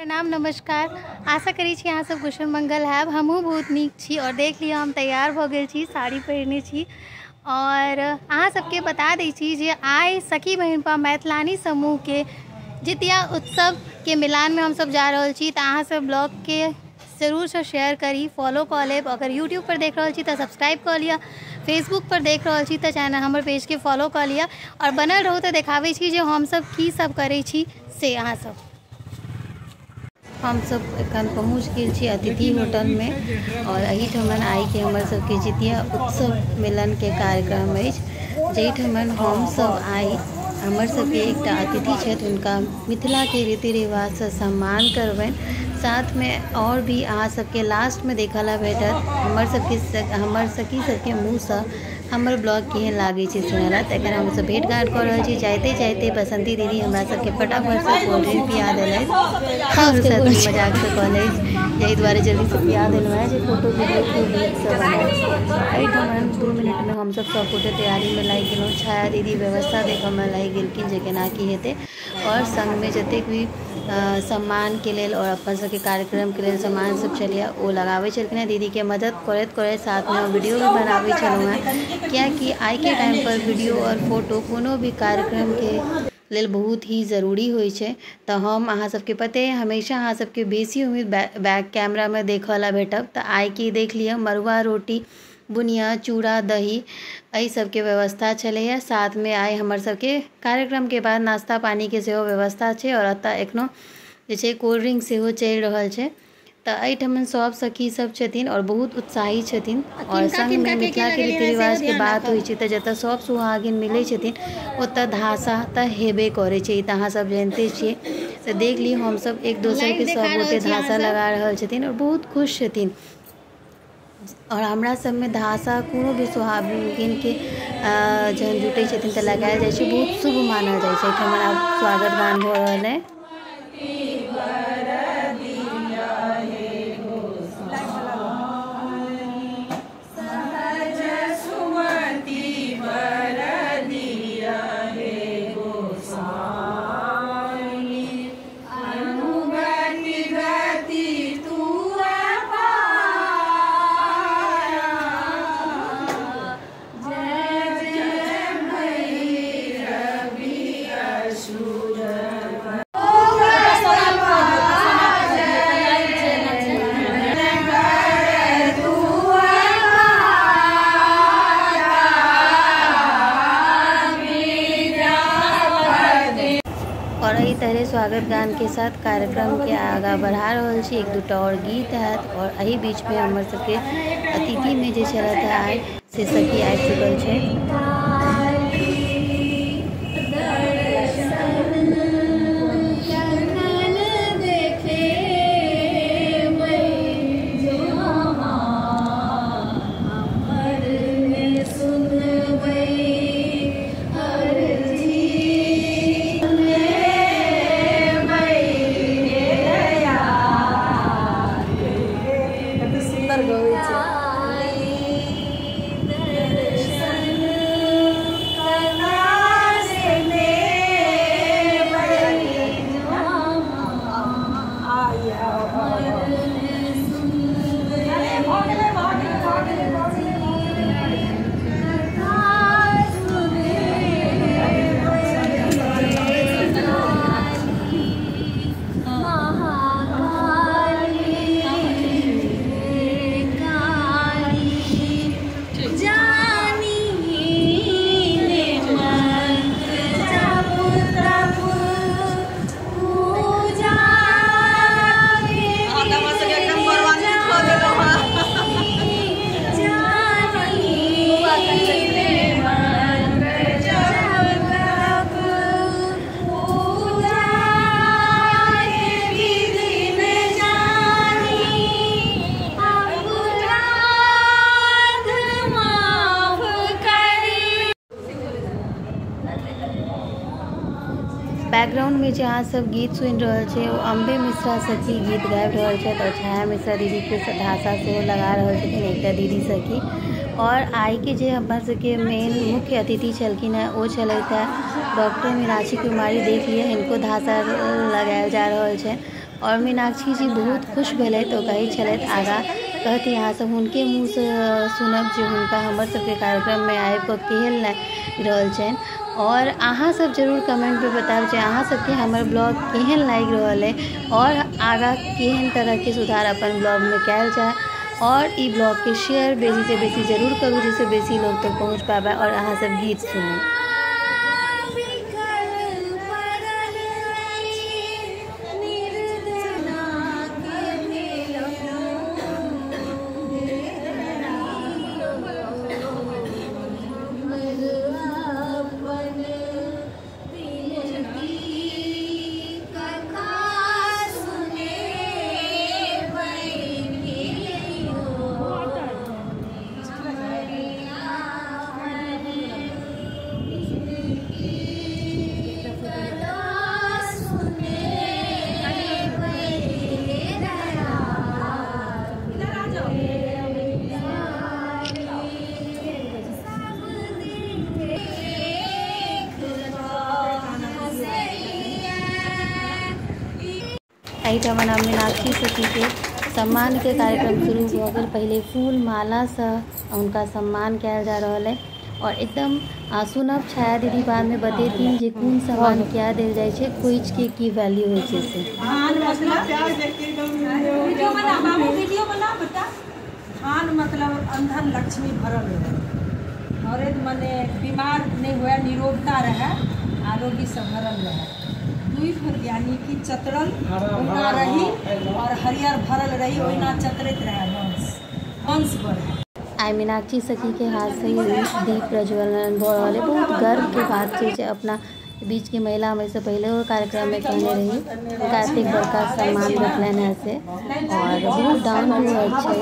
प्रणाम नमस्कार। आशा करै छी अहाँ सब कुशल मंगल हैब। हमहूँ बहुत नीक छी और देख लिअ हम तैयार भऽ गेल छी, साड़ी पहिरने छी और अहाँ सबके बता दै छी जे आइ सखी बहिनपा मैथिलानी समूहके जितिया उत्सवके मिलानमे हमसब जा रहल छी। तऽ अहाँ सब ब्लॉगके जरूरसँ शेयर करी, फॉलो कऽ लेब। अगर यूट्यूब पर देख रहल छी तऽ सब्सक्राइब कऽ लिअ, फेसबुक पर देख रहल छी तऽ चैनल हमर पेजके फॉलो कऽ लिअ और बनल रहू। तऽ देखाबै छी जे हमसब की सब करै छी से अहाँ सब। हमसब एखन पहुँच गेल छी अतिथि होटलमे और एहिठमन आइके हमर सबके जितिया उत्सव मिलनके कार्यक्रम अछि, जाहिठमन हमसब आइ हमर सबके एकटा अतिथि छथि, हुनका मिथिलाके रीति रिवाजसँ सम्मान करबनि। साथमे और भी अहाँ सबके लास्टमे देखऽ ला भेटत हमर सखी सबके मुँहसँ हमर ब्लॉग केहन लागै छै सुनऽ ला। तऽ एखन हमसब भेट घाँट कऽ रहल छी। जाइते जाइते बसंती दीदी हमरा सबके फटाफटसँ कोल्ड ड्रिंक पिया देलथि और साथमे मजाकसँ कहलथि, जाहि दुआरे जल्दीसँ पिया देलहुँ हेँ जे फोटो वीडियो खूब नीकसँ बनायब। एहिठमन 2 मिनटमे हमसब सब गोटे तैयारीमे लागि गेलहुँ। छाया दीदी व्यवस्था देखऽमे लागि गेलखिन जे केना की हेतै और सङ्गमे जतेक भी सम्मानके लेल और अपन सबके कार्यक्रमके लेल सामान सब छलैए ओ लगाबै छलखिन हेँ। दीदीके मदद करैत करैत साथमे हम वीडियो भी बनाबै छलहुँ हेँ, कियाकि आइके टाइमपर वीडियो और फोटो कोनो भी कार्यक्रमके लेल बहुत ही जरूरी होइ छै। तऽ हम अहाँ सबके पते हमेशा अहाँ सबके बेसी उम्मीद बैक कैमरामे देखऽ ला भेटब। तऽ आइके देख लिअ मड़ुआ रोटी, बुनिया, चूड़ा, दही एहि सबके व्यवस्था छलैए। साथमे आइ हमर सबके कार्यक्रमके बाद नाश्ता पानीके सेहो व्यवस्था छै और एतऽ एखनो जे छै कोल्ड ड्रिंक सेहो चलि रहल छै। तऽ एहिठमन सब सखी सब छथिन और बहुत उत्साही छथिन और संगमे मिथिलाके रीति रिवाजके बात होइ छै तऽ जतऽ सब सुहागिन मिलै छथिन ओतऽ धासा तऽ हेबे करै छै, ई तऽ अहाँ सब जानिते छियै। तऽ देख लियौ हमसब एक दोसरके सब गोटे धासा लगा रहल छथिन और बहुत खुश छथिन। और हमरा सबमे धासा कोनो भी सुहागिनके जहन जुटै छथिन तऽ लगायल जाइ छै, बहुत शुभ मानल जाइ छै। एहिठमन आब स्वागत गान भऽ रहल अइ। और एहि तरह स्वागत गान के साथ कार्यक्रम के आगा बढ़ा रहल छी। एक दूटा और गीत हैत और एहि बीच में हमर सबके अतिथि में जे छलथि आइ से सखी आबि चुकल छै। बैकग्राउंड में जे अहाँ सब गीत सुनि रहल छै ओ अम्बे मिश्रा सखी गीत गाबि रहल छथि और छाया मिश्रा दीदी के धासा सेहो लगा रहल छथिन एकटा दीदी सखी। और आइ के जे अपन सबके मेन मुख्य अतिथि छलखिन हेँ ओ छलथि हेँ डॉक्टर मीनाक्षी कुमारी। देख लिअ हिनको धासा लगायल जा रहल छै और मीनाक्षी जी बहुत खुश भेलथि। ओ कहै छलथि आगाँ कहती अहाँ सब हुनके मुँहसँ सुनब जे हुनका हमर सबके कार्यक्रममे आबिकऽ केहन लागि रहल छनि। और अहाँ सब जरूर कमेंट पे बतायब जे अहाँ सबके हमर ब्लॉग केहन लागि रहल अइ और आगाँ केहन तरहके सुधार अपन ब्लॉगमे कयल जाय। और ई ब्लॉगके शेयर बेसीसँ बेसी जरूर करू जाहिसँ बेसी लोग तक पहुँच पाबै और अहाँ सब गीत सुनू। एहिठाम मीनाक्षी सखी के सम्मान के कार्यक्रम शुरू भऽ गेल। पहिले फूल मालासँ हुनका सम्मान कयल जा रहल है और एकदम सुनब छाया दीदी बाद में बतेथिन जे कोन सम्मान क्या देल जाइ छै, खोइच के की वैल्यू होइ छै से। धान मतलब वीडियो बना बाबू, वीडियो बना बेटा। धान मतलब अंधन लक्ष्मी भरल रहे और मने बीमार नहीं हुए, निरोगता रहे, आरोग्य से भरल रहे। यानी कि चतरल ओना रही और हरियर भरल रही, ओहिना चतरैत रहे, वंश वंश बढ़े। आइ मीनाक्षी सखी के हाथ से ही दीप प्रज्वलन भऽ रहल है। बहुत गर्व के बात छै जे अपना बीच के महिला हम एहिसँ पहिले कार्यक्रम में कहने रही हुनका एतेक बड़का सम्मान भेटलनि है से और बहुत डाउन टू अर्थ छै।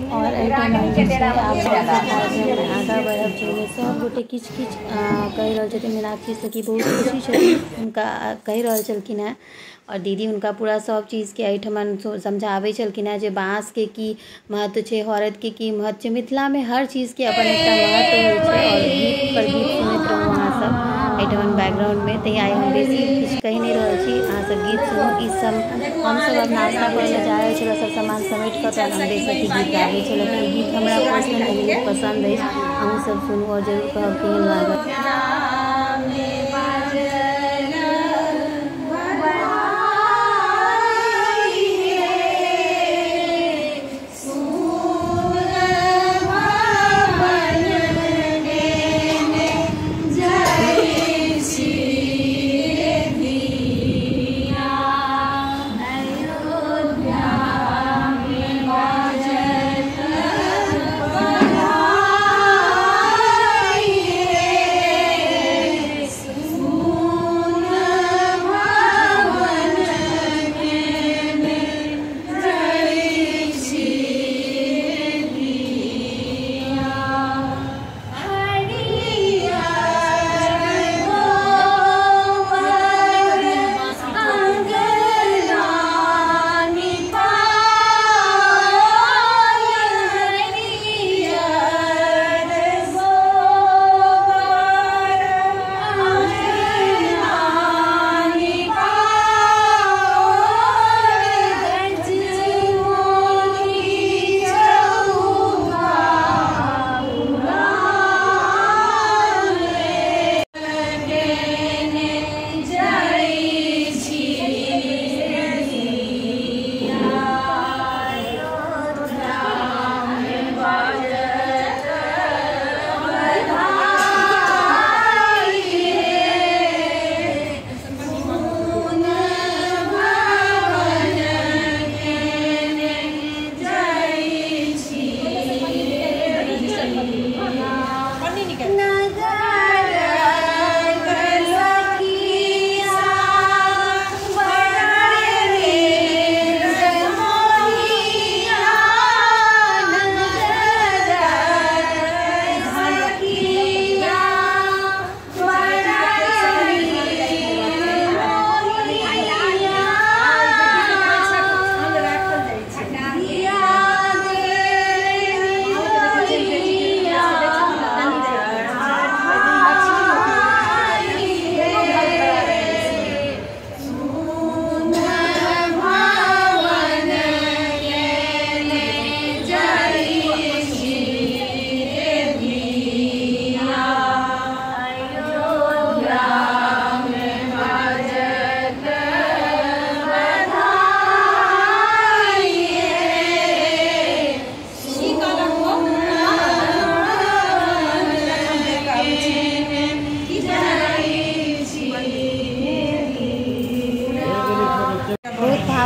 और एहिठाम जे छै आब कार्यक्रममे आगाँ बढ़ब जाहिमे सब गोटे किछु किछु कहि रहल छथिन। मीनाक्षी सखी बहुत खुशी छथिन, हुनका कहि रहल छलखिन हेँ और दीदी हुनका पूरा सब चीजके एहिठमन समझाबै छलखिन हेँ जे बाँसके की महत्व छै, हरदके की महत्व छै। मिथिलामे हर चीजके अपन एकटा महत्व होइ छै और गीत पर गीत सुनैत रहू अहाँ सब एहिठमन बैकग्राउंडमे। तैँ आइ हम बेसी किछु कहि नहि रहल छी, अहाँ सब गीत सुनू। ई सब हमसब आब नाश्ता करै लए जा रहल छी, सब सामान समेट कऽ तहन अम्बे सखी गीत गाबै छलथि। ई गीत हमरा पर्सनली बहुत पसन्द अछि, अहूँ सब सुनू और जरूर कहब केहन लागल। अयोध्या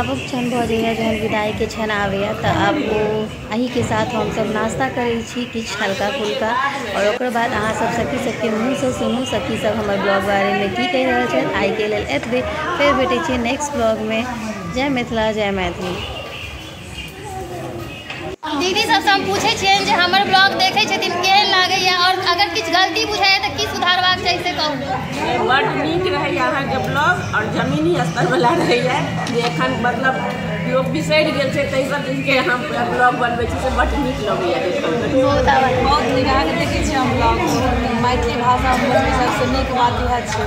आबक क्षण भऽ जाइए, जहन विदाइके क्षण आबैए तऽ आब ओ एहिके साथ हमसब नाश्ता करै छी किछु हल्का फुल्का। और ओकर बाद अहाँ सब सखी सबके मुँहसँ सुनू सखी सब हमर ब्लॉग बारेमे की कहि रहल छथि। आइके लेल एतबे, फेर भेटै छियै नेक्स्ट ब्लॉगमे। जय मिथिला, जय मैथिली। दीदी सबसँ हम पूछै छियनि जे हमर ब्लॉग देखै छथिन केहन लागैए और अगर किछु गलती बुझाइए तऽ की सुधारबाक चाही से कहू। बड नीक रहैए अहाँके ब्लॉग और जमीनी स्तर वाला रहैए, जे एखन मतलब लोक बिसरि गेल छै ताहि सब चीजके अहाँ ब्लॉग बनबै छी से बड नीक लगैए देखैमे। बहुत नीक अहाँके देखै छी हम ब्लॉग। मैथिली भाषा सबसँ नीक बात इएह छै,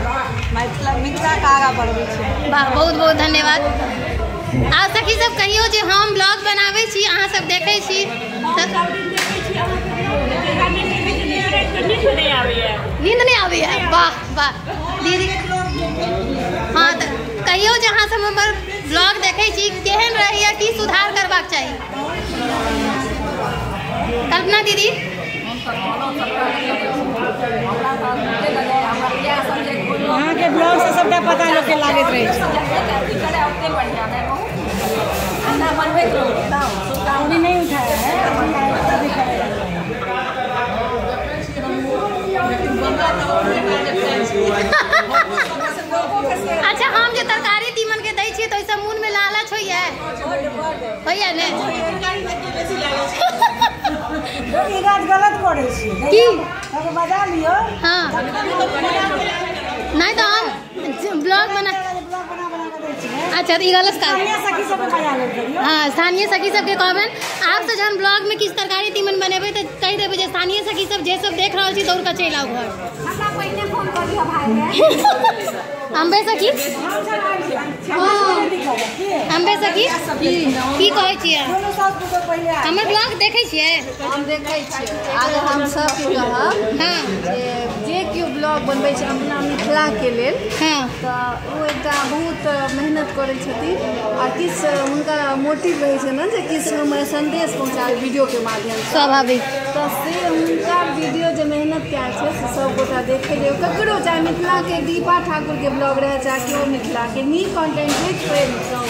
मिथिला मिथिलाके आगाँ बढ़बै छै। वाह, बहुत बहुत धन्यवाद। आ सखी सब कहियो जे हम ब्लॉग बनाबै छी अहाँ सब देखै छी नींद नहि आबैए? वाह वाह दीदी। हाँ तऽ कहियो जे अहाँ सब हमर ब्लॉग देखै छी केहन रहैए, की सुधार करबाक चाही? कल्पना दीदी, अहाँके ब्लॉग से सबटा पता लोकके लागैत रहै छै। नहीं उठाया है। अच्छा, हम जे तरकारी तीमन के दै छियै तऽ ओहिसँ मोनमे लालच होइए? होइए ने? ई बात गलत करै छी की? बजा लियौ। हाँ नहीं तो हम ब्लॉग बना। अच्छा, ई गलत काज। हाँ, स्थानीय सखी सबके कहबनि आब से जहन ब्लॉग में किछु तरकारी तीमन बनेबै तऽ कहि देबै जे स्थानीय सखी सब जे सब देख रहल छी दौड़ कऽ चलि आउ घर। अम्बे सखी, अम्बे सखी की कहै छियै? हमर ब्लॉग देखै छियै? हम देखै छियै। आगे हम सबके कहब जे जे केओ ब्लॉग बनबै छै अपना मिथिलाके लेल, हाँ तऽ ओ एकटा बहुत मेहनत करै छथिन आ किछु हुनका मोटिव रहै छै ने जे किछु हम सन्देश पहुँचाबी वीडियोके माध्यमसँ। स्वाभाविक। तऽ से हुनका वीडियो जे मेहनत कयल छै से सबगोटा देखै छै। ककरो चाहे मिथिलाके दीपा ठाकुरके ब्लॉग रहै चाहे केओ मिथिलाके नीक कंटेंट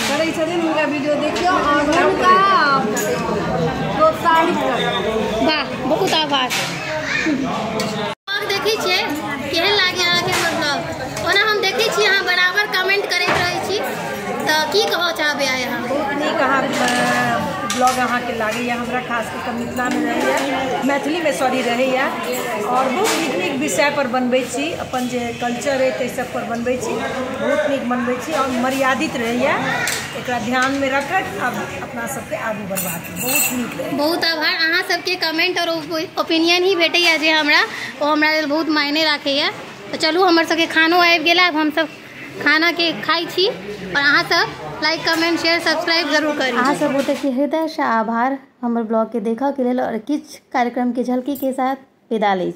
करै छथिन, हुनका वीडियो देखियौ और हुनका प्रोत्साहित करू। वाह, बहुत आभार। ब्लॉग देखै छियै केहन लागै अहाँके हमर ब्लॉग? ओना हम देखै छी अहाँ बराबर कमेंट करैत रहै छी, तऽ की कहऽ चाहबै आइ अहाँ? बहुत नीक अहाँ ब्लॉग अहाँके लागैए। हमरा खास कऽ मिथिलामे रहैए, मैथिलीमे सॉरी रहैए, और बहुत नीक नीक विषय पर बनबै छी, अपन जे कल्चर अइ ताहि सब पर बनबै छी, बहुत नीक बनबै छी और मर्यादित रहैए। एकरा ध्यानमे रखैत अब अपना सबके आगू बढ़बाक बहुत नीक रहैए। बहुत आभार। अहाँ सबके कमेंट और ओपिनियन ही भेटैए जे हमरा ओ हमरा लेल बहुत मायने राखैए। तऽ चलू हमर सबके खानो आबि गेल, आब हमसब खानाके खाइ छी और अहाँ सब लाइक कमेंट शेयर सब्सक्राइब जरूर करी। अहाँ सब गोटेके हृदयसँ आभार हमर ब्लॉगके देखऽके लेल और किछु कार्यक्रमके झलकीके साथ विदा लै छी।